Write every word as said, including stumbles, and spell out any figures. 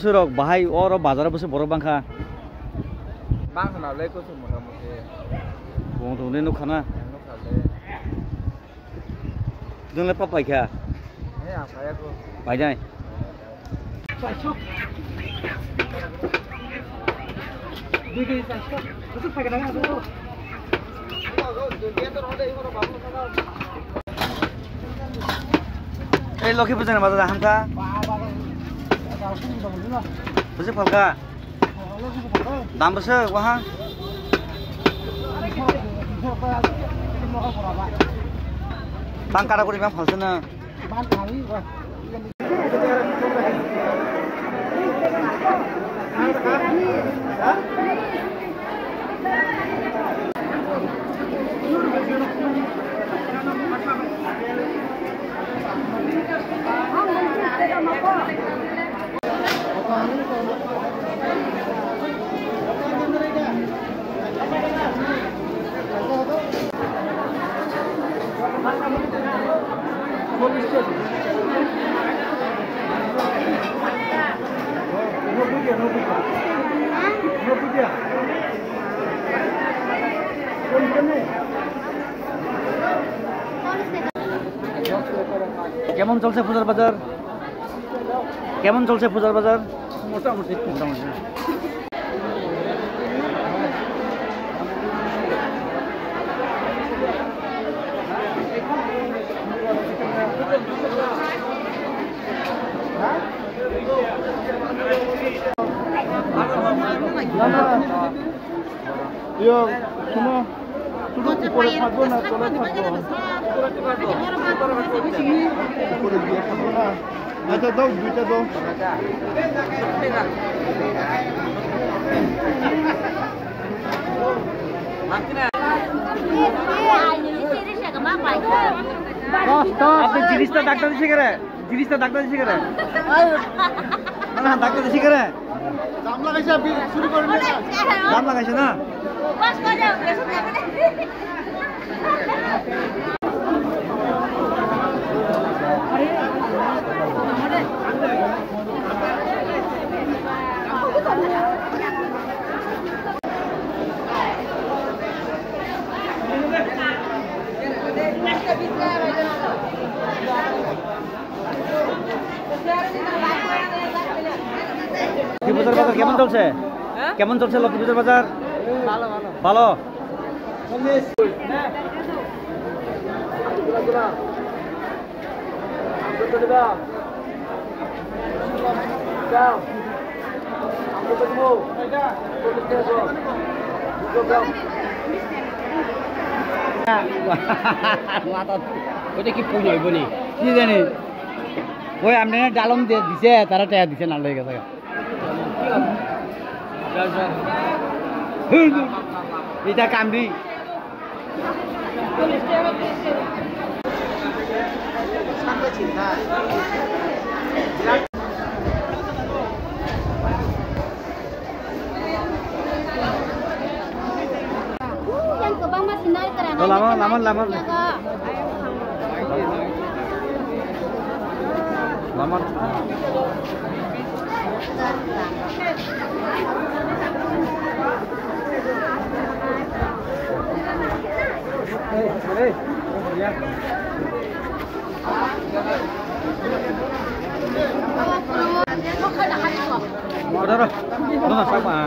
Rok bahai oro bazar bwswk borok bangkha. Bangkha na le kuchuk mota moti. Bong tong de nukha na. Nukha le. Jong le papai kha. He, ang saya ko. Pai dai. Ei, Lokhi Puja ni bazar hamkha. Bwswk phalkha? Dam bwswk waha? Tang kara kuri ma phalsana. কেমন চলছে পূজার বাজার? কেমন চলছে পূজার বাজার? মোটামুটি। মোটামুটি। Yo, শুনো, শুধু উপরে থাকবো না, তলে থাকবো? উপরে গিয়ে থাকবো না? আচ্ছা, দাও, দুইটা দাও। আপনি জিনিসটা ডাক্তার শিখে রে, জিনিসটা ডাক্তার শিখে রে। না, না, ডাক্তার শিখে রে। জাম লাগাইছে, আপনি শুরু করেন না। জাম লাগাইছে না? লক্ষ্মী পুজোর বাজার কেমন চলছে? হ্যাঁ? কেমন চলছে লক্ষ্মী পুজোর বাজার? ভালো, ভালো। ভালো? মাথা, ওইটা কি পুজো হইব নি? কি জানি? ওই আপনি ডালম দিয়ে দিছে, তারা টাকা দিছে না, লয়ে গেছে। এটা কামড়ি। Yang kwbangma sinai kwrang. Oh, lama, lama, lama. Lama. Ora, ora. Ora, ora.